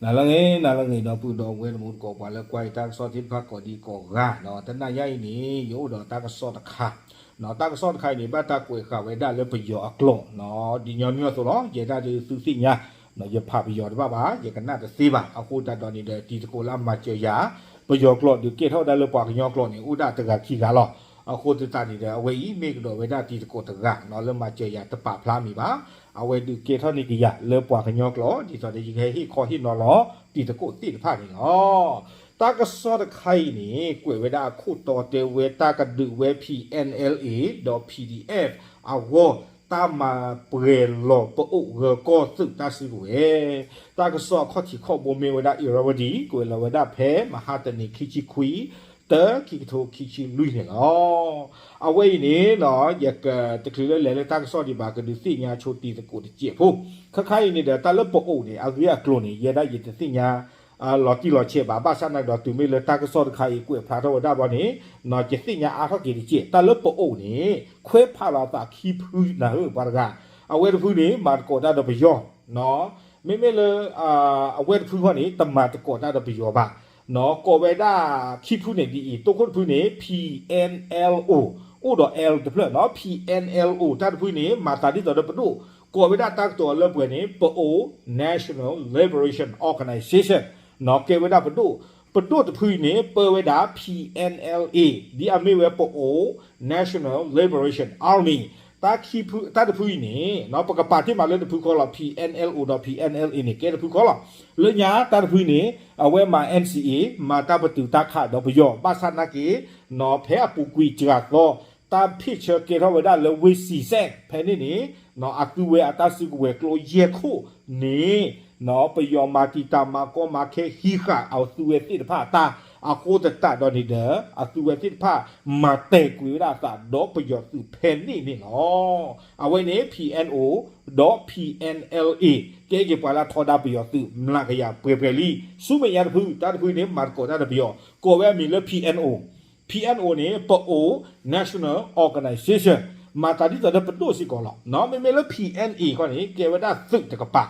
နၤလၢအဂ့ၤ နၤလၢအဂ့ၤ ဒီပုၢ်ဒီဝဲၢ်တံၤသကိး ပှၤလၢကွၢ်ယတၢ်ကစီၣ်သ့ၣ်တဖၣ်ကိးဒံကိးဂၤ, တနံၤညါအံၤန့ၣ် ယအိၣ်ဒီးတၢ်ကစီၣ်တခါ, တၢ်ကစီၣ်တခါအံၤန့ၣ် ဘၣ်တၢ်ကွဲးဃာ်ဝဲဒၣ်လၢပယီၤအကျိာ်, ဒ်ညီနုၢ်အသိးလီၤ. ယဲဒၣ်ဒုးသုသ့ၣ်ညါ, ယဖးပယီၤတဘၣ်ဘၣ်, ယကနၣ်တသ့ဘၣ်. အဃိသတးဒီးန့ၣ်ဒီး တံၤသကိးလၢအမၤစၢၤယၤ ပယီၤကျိာ်ဒုးကဲထီၣ်ဝဲဒၣ်လၢပှၤကညီကျိာ်န့ၣ် အိၣ်ဒၣ်တဂၤခံဂၤလီၤ. အဃိသတးန့ၣ်ဒီး အဝဲအံၤမ့ၢ်ကဒီးဝဲဒၣ်တံၤသကိးတဂၤ လၢမၤစၢၤယၤတပာ်ဖျါမံၤဘၣ်. အဝဲဒုးကဲထီၣ်န့ၢ်ကယၤလၢပှၤကညီကျိာ် ဒ်သိးဒီး ယကဟဲဟ့ၣ်ခီဟ့ၣ်နီၤလီၤ တံၤသကိးသ့ၣ်တဖၣ်န့ၣ်လီၤ. တၢ်ကစီၣ်တခါအံၤန့ၣ် ကွဲးဝဲဒၣ်အခိၣ်တီတဲဝဲ တၢ်ကဒုးဝဲ PNLA ဒီး PDF အဂီၢ် တၢ်မၤပှဲၤလီၤပအိၣ်ဂၢၤကီၢ်သုးတၢ်စုကဝဲၤ. တၢ်ကစီၣ်အခီၣ်ထံးခီၣ်ဘိမ့ၢ်ဝဲဒၣ် Irrawaddy ကွဲးလီၤဝဲဒၣ်ဖဲမဟါတနံၤ ခံဆံခွံ သၢ ခံကထိခံဆံလွံၢ်န့ၣ်လီၤ. အဝဲအံၤန့ၣ် ယကတချုးလၢလဲၤလၢတၢ်ကစီၣ်ဒံးဘၣ် ကဒုးသ့ၣ်ညါဆိတံၤသကိးတစဲးဖိ. ခဲခါအံၤန့ၣ်ဒီး တၢ်လၢပအိၣ်န့ၣ် အဂ့ၢ်အကျိၤန့ၣ် ယဲဒၣ်ယတသ့ၣ်ညါ လီၤတံၢ်လီၤဆဲးဘၣ်. ဘၣ်ဆၣ်နာ်က့ဒီး တုၤမ့ၢ်လၢတၢ်ကစီၣ်တခါအံၤ ကွဲးဖျါထီၣ်ဝဲဒၣ်ဘျီန့ၣ် ယသ့ၣ်ညါအါထီၣ်က့ၤတစဲး. တၢ်လၢပအိၣ်န့ၣ် ခွဲးဖးလီၤအသးခံဖုနၤဧၢ ပှၤတဂၤ, အဝဲတဖုန့ၣ် မၤသကိးတၢ်ဒီးပယီၤ မ့မ့ၢ်လၢ အဝဲတဖုဃီန့ၣ် တမၤသကိးတၢ်ဒီးပယီၤဘၣ်. ကိးဝဲဒၣ်ခံဖုန့ၣ်ဒ်အံၤ, တိခိၣ်တဖုန့ၣ် PNLO အိၣ်ဒီး L တဖျၢၣ်နီၤ, PNLO တၢ်တဖုန့ၣ် မၤသးဒ်သိးဒီးပဒိၣ်, ကိးဝဲဒၣ်တၢ်ကတိၤလၢပှဲၤန့ၣ် Pa'aw National Liberation Organization ကဲဝဲဒၣ်ပဒိၣ်, ပဒိၣ်တဖုအံၤန့ၣ် ပၢဝဲဒၣ် PNLA ဒ်အမ့ၢ်ဝဲ Pa'aw National Liberation Army တၢ်တဖုအံၤန့ၣ် ပကပာ်တ့ၢ်မးလၢတဖုခီလီၤ. PNLO ဒီး PNLA န့ၣ် ကဲတဖုခီလီၤ. လၢညါတၢ်တဖုန့ၣ် အဝဲမၤ NCA မၤတၢ်ပတုာ်တၢ်ခးဒီးပယီၤ, ဘၣ်ဆၣ်နာ်က့ ဖဲအပူၤကွံာ်စှၤသီ တၢ်ဖ့ၣ်ဆၢကဲထီၣ်ဝဲဒၣ်လၢဝ့ၢ်စံၤစဲး ဖဲန့ၣ်န့ၣ် အသုဝဲအတၢ်စုကဝဲၤကျိယဲၢ်ခိၣ်န့ၣ် ပယီၤမၤတံာ်တာ်မၤကီမၤခဲဟံးဃာ်အသုဝဲသ့ၣ်တဖၣ်အတၢ်, အဃိသတးဒီးန့ၣ်ဒီး အသုဝဲသ့ၣ်တဖၣ် မၤတဲာ်ကွံာ်ဝဲဒၣ်အသးဒီးပယီၤသုးဖဲန့ၣ်န့ၣ်လီၤ. အဝဲန့ၣ် PNO ဒီး PNLA ကဲက့ၤပှၤလၢအထီဒါပယီၤသုး မျးကယၤပှဲၤပှဲၤလံ. ဆူမဲာ်ညါတဖု တၢ်တဖုန့ၣ် မၤသကိးတၢ်ဒီးပယီၤ ကိးဝဲအမံၤလၢ PNO, PNO န့ၣ် Pa'aw National Organization မၤသးဒ်သိးဒီးပဒိၣ်စ့ၢ်ကီးလီၤ. မ့မ့ၢ်လၢ PNA ခီန့ၣ် ကဲဝဲဒၣ်သုးတကပၤ,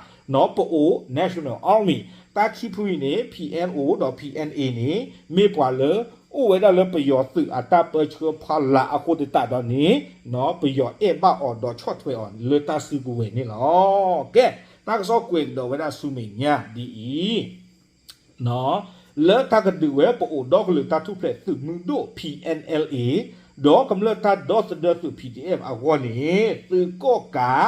Pa'aw National Army တၢ်ခံဖုအံၤန့ၣ် PNO ဒီး PNA န့ၣ် မ့ၢ်ပှၤလၢ အိၣ်ဝဲဒၣ်လၢပယီၤသုးအတၢ်ပၢဆှၢဖီလာ်အဃိသတးဒီးန့ၣ် ပယီၤအဲၣ်ဘၣ်အီၤဒီးဆီၣ်ထွဲအီၤလၢတၢ်စုကဝဲၤန့ၣ်လီၤ. ကဲ, တၢ်ကစီၣ်ကွဲးကဒီးဝဲဒၣ်ဆူမဲာ်ညါဒ်အံၤ လၢတၢ်ကဒုးဝဲပအိၣ်ဒီကလုာ်တၢ်ထူၣ်ဖျဲးသုးမုၢ်ဒိၣ် PNLA ဒီးကမျၢၢ်တၢ်ဒီသဒၢသုး PDF အဂီၢ်န့ၣ် သုးကီၣ်ကး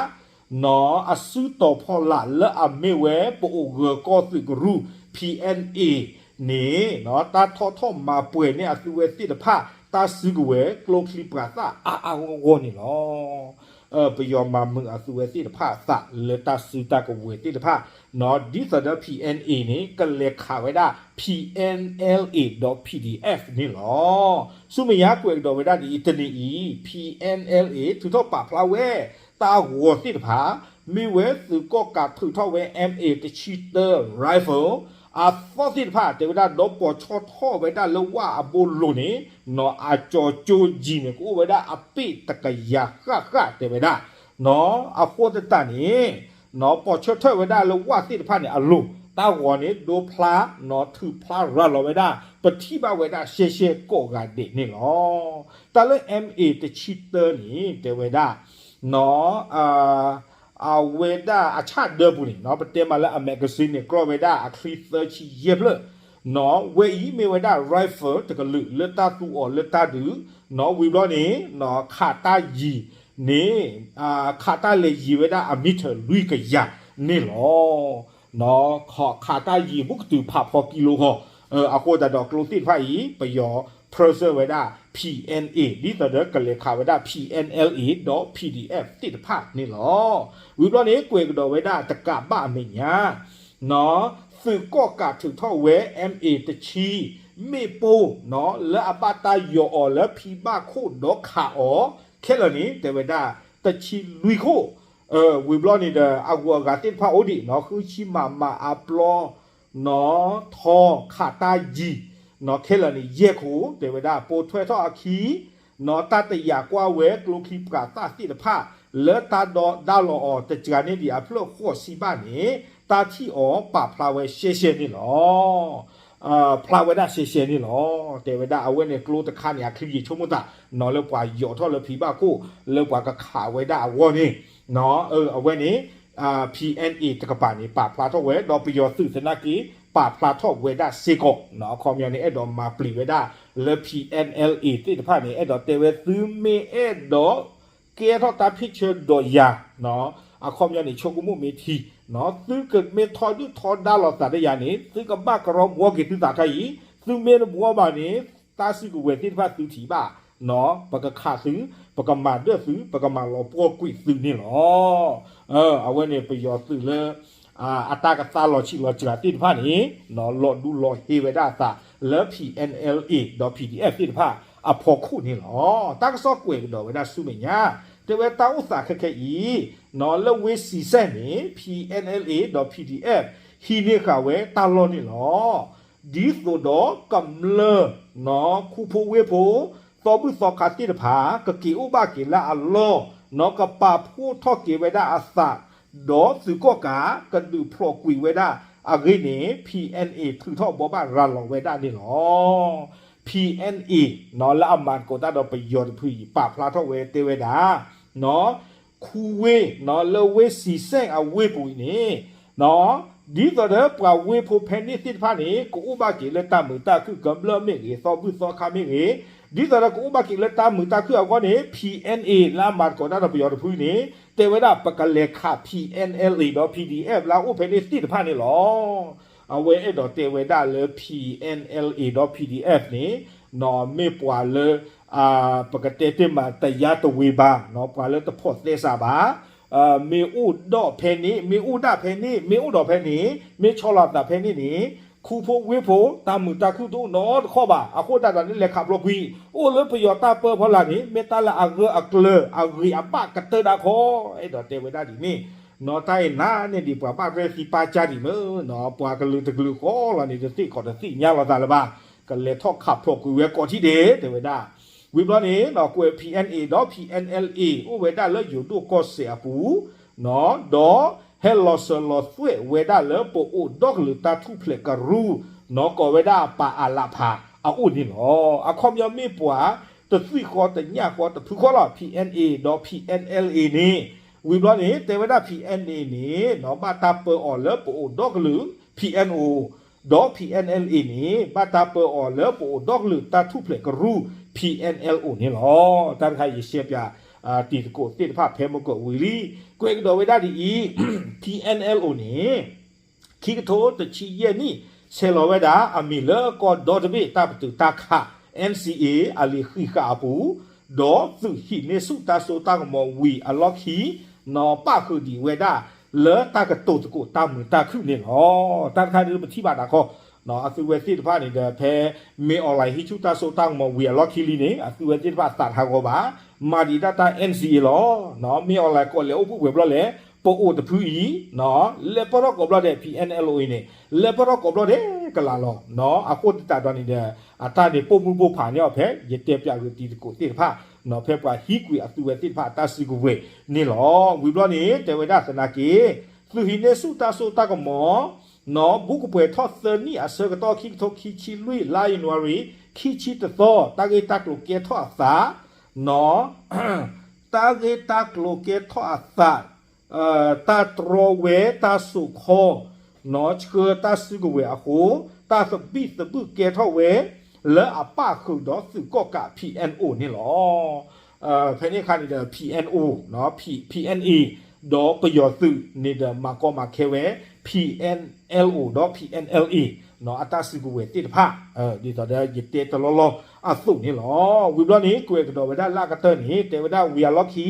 အစုတီၤဖီလာ်လၢအမ့ၢ်ဝဲပအိၣ်ဂၢၤကီၢ်သုးကရူၢ် PNA န့ၣ် တၢ်ထီၣ်ထီၣ်မၤပှဲၤန့ၢ်အသုဝဲသ့ၣ်တဖၣ် တၢ်စုကဝဲၤကျိချံမျိာ်သၣ်အါအါဂီၢ်ဂီၢ်န့ၣ်လီၤ. ပယီၤမၤမုာ်အသုဝဲသ့ၣ်တဖၣ်အသးလၢတၢ်စုတၢ်ကဝဲၤသ့ၣ်တဖၣ်, ဒ်သိးဒီး PNA န့ၣ် ကလဲၤခးဝဲဒၣ် PNLA ဒီး PDF န့ၣ်လီၤ. ဆူမဲာ်ညါကွဲးကဒီးဝဲဒၣ်ဒ်အံၤ တနံၤအံၤ PNLA ထုးထီၣ်ပာ်ဖျါဝဲ တၢ်ဂီၤသ့ၣ်တဖၣ် မ့ၢ်ဝဲသုးကီၣ်ကးထုးထီၣ်ဝဲ MA တဆံတၢ rifle အသီသ့ၣ်တဖၣ် တဲဝဲဒၣ်ဒီးပိာ်ဆီထီၣ်ဝဲဒၣ်လၢဝၣ်အဘိလိၤန့ၣ် နီၢ်အကၠီၤကၠိယံၤန့ၣ် ကအိၣ်ဝဲဒၣ်အပ့ၢ်တကယၤဃၣ်ဃၣ်တဲဝဲဒၣ်, နီၢ်အဃိသတးန့ၣ် နီၢ်ပိာ်ဆီထီၣ်ဝဲဒၣ်လၢဝၣ်သ့ၣ်တဖၣ်န့ၣ်အလိၤ တၢ်ဂီၤန့ၣ်ဒိဖျါ နီၢ်ထုးဖျါရၤလီၤဝဲဒၣ် ပထံၣ်ဘၣ်ဝဲဒၣ်ရှဲရှဲကိးဂၤဒဲးန့ၣ်လီၤ. တၢ်လၢ MA တဆံတၢန့ၣ် တဲဝဲဒၣ် နီၢ် အဝဲဒၣ်အဆၣ်ဒၢပူၤန့ၣ် နီၢ် ပတဲမးလၢအ magazine န့ၣ် ကျီၢ်ဝဲဒၣ်အချံသၢဆံယဲၢ်ဖျၢၣ်, နီၢ် ဝဲအံၤမ့ၢ်ဝဲဒၣ် rifle တကလုာ်လၢတၢ်သူအီၤလၢတၢ်ဒုး, နီၢ် ဝံၤဘျီန့ၣ် နီၢ် ခးတၢ်ယံၤန့ၣ် ခးတၢ်လဲၤယံၤဝဲဒၣ်အ meter လွံၢ်ကယၤန့ၣ်လီၤ. နီၢ် ခးတၢ်ယံၤဘူးကတုၤဖးဖီကံလိဃီ, အဃိသတးဒီးကျိသ့ၣ်တဖၣ်အံၤ ပယီၤဖျၢၣ်ဆၢၣ်ဝဲဒၣ် PNA ဒ်သိးဒီးကလဲၤခးဝဲဒၣ် PNLA ဒီး PDF သ့ၣ်တဖၣ်န့ၣ်လီၤ. ဝံၤဘျီန့ၣ် ကွဲးကဒီးဝဲဒၣ်တကးဘၣ်အမဲာ်ညါ နီၢ် သုးကီၣ်ကးထုးထီၣ်ဝဲ MA တဆံ မ့ၣ်ပိၢ် နီၢ် လၢအဘၣ်တၢ်ယီၤအီၤလၢဖံဘၣ်ခိၣ်ဒီးခးအီၤ ခဲလၢာ်န့ၣ် တဲဝဲဒၣ် တဆံလွံၢ်ခိၣ်, ဝံၤဘျီန့ၣ်ဒီး အဂုၤအဂၤသ့ၣ်တဖၣ်အိၣ်ဒံး နီၢ် ဃုဆံ မမ အပျီ နီၢ် ထီ ခးတၢ်ယံၤ နီၢ် ခဲလၢာ်န့ၣ် ယဲၢ်ခိၣ် တဲဝဲဒၣ် ပိာ်ထွဲထီၣ်အခံ နီၢ် တၢ်တယာ်ကွၢ်ဝဲကျိချံမျိာ်သၣ်သ့ၣ်တဖၣ် လၢတၢ်ဒီဒါလီၤအီၤတစှၤန့ၢ်ဒံးအဖျၢၣ်ဃိးဆံဘၣ်န့ၣ် တၢ်ထံၣ်အီၤပာ်ဖျါဝဲရှဲရှဲန့ၣ်လီၤ. ဖျါဝဲဒၣ်ရှဲရှဲန့ၣ်လီၤ. တဲဝဲဒၣ်အဝဲန့ၣ်ကျိတခါန့ၣ် အချံယံာ်ဆိကမိၣ်သး နီၤလၢပှၤယိးထီၣ်လၢ ဖံဘၣ်ခိၣ် လၢပှၤကခးဝဲဒၣ်အဂီၢ်န့ၣ် အဝဲန့ၣ် PNA တကပၤန့ၣ် ပာ်ဖျါထီၣ်ဝဲ ဒီးပယီၤသုးသနာ်က့ ပာ်ဖျါထီၣ်ဝဲဒၣ်စ့ၢ်ကီး အခီပညီန့ၣ် အဲၣ်ဒိးမၤပျံၤဝဲဒၣ်လၢ PNLA သ့ၣ်တဖၣ်န့ၣ် အဲၣ်ဒိးတဲဝဲ သုမ့ၢ်အဲၣ်ဒိး ကဲထီၣ်တၢ်ဖ့ၣ်ဆၢဒီးယၤ အခီပညီန့ၣ် ဆိကမိၣ်မ့ၢ်ထံ သုကမ့ၢ်ထီဒုၣ်ထီဒါလိာ်သးဒီးယၤန့ၣ် သုကဘၣ်ကရီဘှီက့ၤသုသးခါအံၤ သုမ့ၢ်တဘှီဘၣ်န့ၣ် တၢ်စုကဝဲၤသ့ၣ်တဖၣ်သုထံၣ်ဘၣ် ပကခးသု ပကမၤဒၢၣ်သု ပကမၤလီၤပှီၢ်ကွံာ်သုန့ၣ်လီၤ. အဝဲန့ၣ်ပယီၤသုးလၢ အတၢ်ကသါလီၤဆံးလီၤစှၤသ့ၣ်တဖၣ်န့ၣ် လီၤဒူလီၤဟ့ဝဲဒၣ်အသးလၢ PNLA ဒီး PDF သ့ၣ်တဖၣ်အဖီခိၣ်န့ၣ်လီၤ. တၢ်ကစီၣ်ကွဲးကဒီးဝဲဒၣ်ဆူမဲာ်ညါ တဲဝဲတၢ်အိၣ်သးခဲခဲအံၤ လၢဝ့ၢ်စံစဲၣ်န့ၣ် PNLA ဒီး PDF ဟံးန့ၢ်ဃာ်ဝဲတၢ်လီၢ်န့ၣ်လီၤ. ဒ်သိးဒီးကမျၢၢ် ခူဖိဝ့ၢ်ဖိ သီဘူၣ်သီခါသ့ၣ်တဖၣ် ကက့ၤအိၣ်ဘၣ်က့ၤလၢအလီၢ် ကပာ်ဖှိၣ်ထီၣ်က့ၤဝဲဒၣ်အသး ဒီးသုးကီၣ်ကး ကဒုးဖျိးကွံာ်ဝဲဒၣ်အဂ့ၢ်န့ၣ် PNA ထုးထီၣ်ဘိးဘၣ်ရၤလီၤဝဲဒၣ်န့ၣ်လီၤ. PNA လၢအမၤသကိးတၢ်ဒီးပယီၤတဖုအံၤ ပာ်ဖျါထီၣ်ဝဲတဲဝဲဒၣ် ခူဝ့ၢ် လၢဝ့ၢ်စံစဲၣ်အဝ့ၢ်ပူၤအံၤန့ၣ် ဒ်သိးဒီးပှၤဝ့ၢ်ဖိဖဲန့ၣ်သ့ၣ်တဖၣ်န့ၣ် ကအိၣ်ဘၣ်က့ၤလၢတၢ်မုာ်တၢ်ခုၣ် ကမျၢၢ်မ့ၢ်ဂ့ၤ သီဘူၣ်သီခါမ့ၢ်ဂ့ၤ ဒ်သိးဒီးကအိၣ်ဘၣ်က့ၤလၢတၢ်မုာ်တၢ်ခုၣ်အဂီၢ်န့ၣ် PNA လၢအမၤသကိးတၢ်ဒီးပယီၤတဖုန့ၣ် တဲဝဲဒၣ်ပကလဲၤခး PNLA ဒီး PDF လၢအအိၣ်ဖဲန့ၣ်သ့ၣ်တဖၣ်န့ၣ်လီၤ. အဝဲအဲၣ်ဒိးတဲဝဲဒၣ်လၢ PNLA ဒီး PDF န့ၣ် မ့ၢ်ပှၤလၢ ပကတဲတ့ၢ်မး တယါတဝ့ၤဘၣ် ပှၤလၢတဖိးသဲစးဘၣ် မ့ၢ်အိၣ်ဒီးဖဲန့ၣ် မ့ၢ်အိၣ်ဒၣ်ဖဲန့ၣ် မ့ၢ်အိၣ်ဒီးဖဲန့ၣ် မ့ၢ်ဆီလီၤအသးဖဲန့ၣ်န့ၣ် ခူဖိဝ့ၢ်ဖိ တၢ်မုာ်တၢ်ခုၣ်တအိၣ်နီတခီၣ်ဘၣ်. အဃိသတးဒီးန့ၣ် လဲၤခးဖျိးကွံာ် အိၣ်လၢပယီၤတၢ်ပၢဖီလာ်န့ၣ် မ့ၢ်တၢ်လၢအဂၢၢ်အကျၢၤ အဂ့ၤအဘၣ်ကတၢၢ်ဒၣ်ခီ အဲၣ်ဒိးတဲဝဲဒၣ်ဒ်န့ၣ် နီၢ်တၢ်အံၤနၤန့ၣ်ဒံး ပှၤဘၣ်ရဲၣ်သံပာ်ကၢ်ဒံးမ့ၢ် ပှၤကလုာ်တကလုာ်ဃီလီၤန့ၣ် တသ့ၣ်ခီၣ်တသ့ၣ်ညါလိာ်သးလၢၤဘၣ်. ကလဲၤထီၣ်ခးဖျိးကွံာ်ဝဲကိးထံၣ်ဒဲး တဲဝဲဒၣ် ဝံၤဘျီန့ၣ် ကွဲး PNA ဒီး PNLA အိၣ်ဝဲဒၣ်လၢယိၤဒိၣ်ကီၢ်စဲၣ်အပူၤ ဒီးဟဲလီၤစၢၤလီၤသွဲၣ်ဝဲဒၣ်လၢပအိၣ်ဒီကလုာ်တၢ်ထူၣ်ဖျဲးကရူၢ် နီၢ်ကိးဝဲဒၣ်ပှၤအၤလးဖးအအိၣ်န့ၣ်လီၤ. အခီပညီမ့ၢ်ပှၤတသွံၣ်ဃီတညၣ်ဃီတဖုဃီလီၤ PNA ဒီး PNLA န့ၣ် ဝံၤဘျီန့ၣ် တဲဝဲဒၣ် PNA န့ၣ် ဘၣ်တၢ်ပၢအီၤလၢပအိၣ်ဒီကလုာ် PNO ဒီး PNLA န့ၣ် ဘၣ်တၢ်ပၢအီၤလၢပအိၣ်ဒီကလုာ်တၢ်ထူၣ်ဖျဲးကရူၢ် PNLO န့ၣ်လီၤ. တၢ်တခါယရှဲပၠး တံၤသကိးသ့ၣ်တဖၣ်ဖဲမုၢ်ကဝံၤလံ ကွဲးကဒီးဝဲဒၣ်ဒ်အံၤ PNLO န့ၣ် ခံကထိတဆံယဲၢ်နံၣ် ဆဲးလီၤဝဲဒၣ်အမံၤလၢကီၢ်ဒီတဘ့ၣ်တၢ်ပတုာ်တၢ်ခး NCA အလံာ်ဃံးဃာ်အပူၤ ဒီးသုးဟံးန့ၢ်ဆူၣ်တၢ်စိတၢ်ကမီၤဝံၤအလီၢ်ခံ နီၢ်ပၣ်ဃုာ်ဒံးဝဲဒၣ် လၢတၢ်ကတိၤသကိးတၢ်မုာ်တၢ်ခုၣ်န့ၣ်လီၤ. တၢ်တခါဒ်ပထံၣ်ဘၣ်တၢ်ခီ အသုဝဲသ့ၣ်တဖၣ်န့ၣ်ဒီး ဖဲမ့ၢ်အီၣ်လဲၣ်ဟံးဆူၣ်တၢ်စိတၢ်ကမီၤဝံၤအလီၢ်ခံလံန့ၣ် အသုဝဲသ့ၣ်တဖၣ်သးထးဂီၤဘၣ် မၤဒံးဒၣ်တၢ် NCA လီၤ. မ့ၢ်အီၣ်လဲၣ်ကီးလဲၤအိၣ်ပုၢ်ဝဲၤဘျီလဲၣ် ပအိၣ်တဖုအံၤ လဲၤပၢၢ်ထီၣ်ကိးဘျီဒဲး PNLO အံၤန့ၣ် လဲၤပၢၢ်ထီၣ်ကိးဘျီဒဲးကလးလီၤ. အဃိသတးဒီးန့ၣ်ဒီး အတၢ်န့ၣ်ပိာ်မုၣ်ပိာ်ဖးန့ၢ်အီၤဖဲ ယတဲပၠးဂ့ၤတံၤသကိးသ့ၣ်တဖၣ် ဖဲပှၤဟံးကွံာ်အသုဝဲသ့ၣ်တဖၣ်အတၢ်စုကဝဲၤန့ၣ်လီၤ. ဝံၤဘျီန့ၣ် တဲဝဲဒၣ်သနာ်က့ သုးဟံးန့ၢ်ဆူၣ်တၢ်စိတၢ်ကမီၤ နီၢ် ဘူးကပှဲၤထီၣ်သၢနံၣ်အဆၢကတီၢ်ခံကထိခံဆံလွံၢ် လါ January ခံဆံတသီ တၢ်ဂ့ၢ်တၢ်ကျိၤကဲထီၣ်အသး နီၢ် တၢ်ဂ့ၢ်တၢ်ကျိၤကဲထီၣ်အသး တၢ်တြီဝဲတၢ်စိာ်ခီ နီၢ် ဆှၢတၢ်စုကဝဲၤအဃိ တၢ်သဘံၣ်သဘုၣ်ကဲထီၣ်ဝဲ လၢအပၣ်ဃုာ်ဒီးသုးကီၣ်ကး PNO န့ၣ်လီၤ. ဖဲန့ၣ်အခါန့ၣ်ဒီး PNO နီၢ် P- PNA ဒီးပယီၤသုးန့ၣ်ဒီး မၤကီမၤခဲဝဲ PNLO ဒီး PNLA နီၢ် အတၢ်စုကဝဲၤသ့ၣ်တဖၣ် ဒ်သိးဒီးယတဲတလီၢ်လီၢ်အသိးန့ၣ်လီၤ. ဝံၤဘျီန့ၣ် ကွဲးကဒီးဝဲဒၣ်လၢအကတၢၢ်န့ၣ် တဲဝဲဒၣ်ဝံၤအလီၢ်ခံ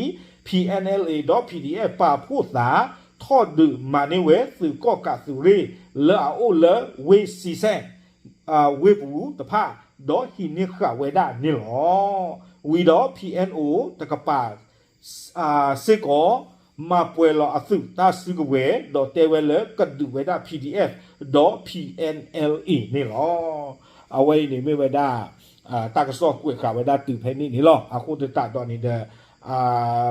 PNLA ဒီး PDF ပာ်ဖှိၣ်သး ထီၣ်ဒုးမၤန့ၢ်ဝဲသုးကီၣ်ကးသုးရ့ၣ် လၢအအိၣ်လၢဝ့ၢ်စံစဲၣ် ဝ့ၢ်ပူၤတဖၣ် ဒီးဟံးန့ၢ်ဃာ်ဝဲဒၣ်န့ၣ်လီၤ. ဝံၤဒီး PNO တကပၤ စ့ၢ်ကီး မၤပှဲၤလီၤအသုးတၢ်စုကဝဲၤ ဒီးတဲဝဲလၢကဒုးဝဲဒၣ် PDF ဒီး PNLA န့ၣ်လီၤ. အဝဲအံၤန့ၣ်မ့ၢ်ဝဲဒၣ် တၢ်ကစီၣ်ကွဲးဃာ်ဝဲဒၣ်တုၤဖဲန့ၣ်န့ၣ်လီၤ. အဃိသတးဒီးန့ၣ်ဒီး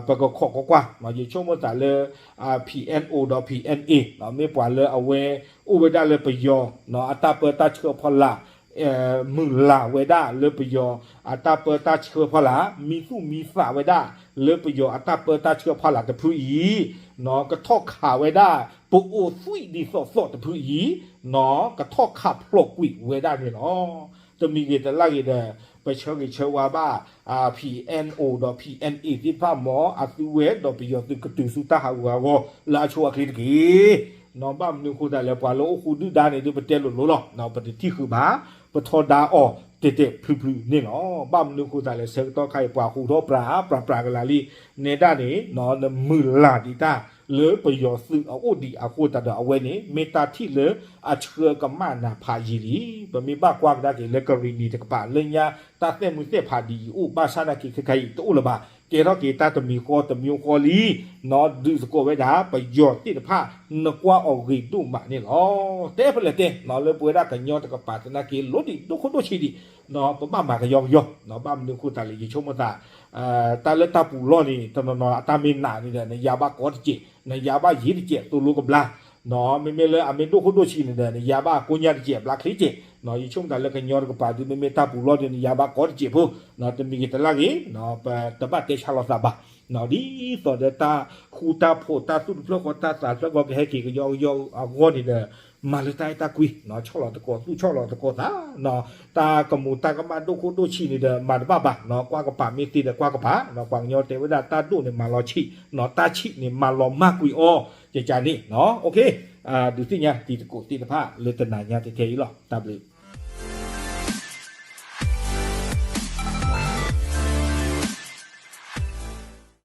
ပကခိးကွၢ်ကွၢ်, ယဆိကမိၣ်သးလၢ PNO ဒီး PNA မ့ၢ်ပှၤလၢအဝဲအိၣ်ဝဲဒၣ်လၢပယီၤ အတၢ်ပၢတၢ်ဆှၢအဖီလာ်, မုၢ်လၢ်ဝဲဒၣ်လၢပယီၤအတၢ်ပၢတၢ်ဆှၢဖီလာ်, မံသူၣ်မံသးဝဲဒၣ်လၢပယီၤအတၢ်ပၢတၢ်ဆှၢဖီလာ်တဖုအံၤ, ကထီၣ်ခးဝဲဒၣ် ပအိၣ်သွံၣ်ဒ်သိးသိးတဖုအံၤ, ကထီၣ်ခးဖျိးကွံာ်ဝဲဒၣ်န့ၣ်လီၤ. တမံၤဂ့ၤတလၢ်ဂ့ၤဒီး ပဆၢဂ့ၤဆၢဝါဘၣ် PNO ဒီး PNA သ့ၣ်တဖၣ် မ်အသုဝဲဒီးပယီၤသုးကတုၤဆူတၢ်ဟးဂူာ်ဟးဂီၤလၢအဆိအချ့တက့ၢ်. ဘၣ်မနုၤအဃိသတးလဲၣ် ပှၤလၢအိၣ်ဃူဒုၣ်ဒါန့ၣ် ဒုးပတဲလိၤလိၤလီၤ. ပတထံၣ်ဃုာ်ဘၣ်, ပထီဒါအီၤတဲာ်တဲာ်ဖျုးဖျုးန့ၣ်လီၤ. ဘၣ်မနုၤအဃိသတးလဲၣ် ဆၢကတီၢ်ခါအံၤ ပှၤဟူထီၣ်ပြးပြးကလာ်လံ, နဲဒၣ်န့ၣ် နမုၢ်လၢ်ဒံးတၢ်လၢပယီၤသုးအအိၣ်ဒံးအဃိသတးဒီး အဝဲန့ၣ် မ့ၢ်တၢ်ထံၣ်လၢအဆှၢကမၣ်နၤဖးယံာ်လံ. ပမ့ၢ်ဘၣ်ကွၢ်ကဒါက့ၤလၢကရံၣ်နံၤတကပၤ လၢညါတၢ်သဲၣ်မုၢ်သဲၣ်ဖးဒ်အံၤအိၣ် ဘၣ်ဆၣ်နာ်က့ၤခဲခါအံၤတအိၣ်လၢၤဘၣ်. ကဲထီၣ်က့ၤတၢ်တမံၤဃီတမံၤဃီလံ, ဒုးသကိးဝဲဒၣ် ပယီၤသ့ၣ်တဖၣ် နကွၢ်အီၤဂ့ၤဒိၣ်မးန့ၣ်လီၤ. တဲဖဲလဲၣ်တဲ လၢပဝဲဒၣ်ကညီတကပၤသနာ်က့ လိၣ်ဒံးဒိၣ်ခိၣ်ဒိၣ်ဆံးဒံး, ပဘၣ်မၤကယီကယီ, ဘၣ်မနုၤအဃိသတးလဲၣ် ယဆိကမိၣ်သး တၢ်လၢတၢ်ပူၤလီၢ်န့ၣ် တနီၤနီၤအတၢ်မ့ၢ်နးန့ၣ်ဒီး နယါဘၣ်ကိးတစဲး, နယါဘၣ်ယံာ်တစဲး သိၣ်လိကဘျါ, မ့မ့ၢ်လၢအမ့ၢ်ဒိၣ်ခိၣ်ဒိၣ်ဆံးန့ၣ်ဒီး နယါဘၣ်ကိးညါတစဲး ဘျါချ့စဲး, ယဆိကမိၣ်သးလၢကညီတကပၤဒုး မ့မ့ၢ်တၢ်ပူၤလီၢ်ဒီး နယါဘၣ်ကိးတစဲးဖိ, တမံၤဂ့ၤတလၢ်ဂ့ၤ, ပတဘၣ်တဲဆါလီၤသးဘၣ်, ဒ်သိးဒီးတၢ်ဃူတၢ်ဖိး တၢ်သူၣ်တဖျၢၣ်ဃီ တၢ်သးတဖျၢၣ်ဃီ ကဟဲက့ၤကယီကယီအဂီၢ်န့ၣ်ဒီး မၤလၢတၢ်အဲၣ်တၢ်ကွံ, ဆီၣ်လီၤသကိးသူၣ် ဆီၣ်လီၤသကိးသး, တၢ်ကမူၤတၢ်ကမၣ်ဒိၣ်ခိၣ်ဒိၣ်ဆံးန့ၣ်ဒီး မၤတဘၣ်ဘၣ်, ကွၢ်ကပၤမ့ၢ်သ့ဒီးကွၢ်ကပၤ, ပှၤကညီတဲဝဲဒၣ် တၢ်ဒိၣ်န့ၣ်မၤလီၤဆံး, တၢ်ဆံးန့ၣ်မၤလီၤမၢ်ကွံာ်အီၤ, ကကန့ၣ်, ဒုးသ့ၣ်ညါတံၤသကိးသ့ၣ်တဖၣ်လၢတနၤညါထဲအံၤလီၤ. တၢ်ဘျုး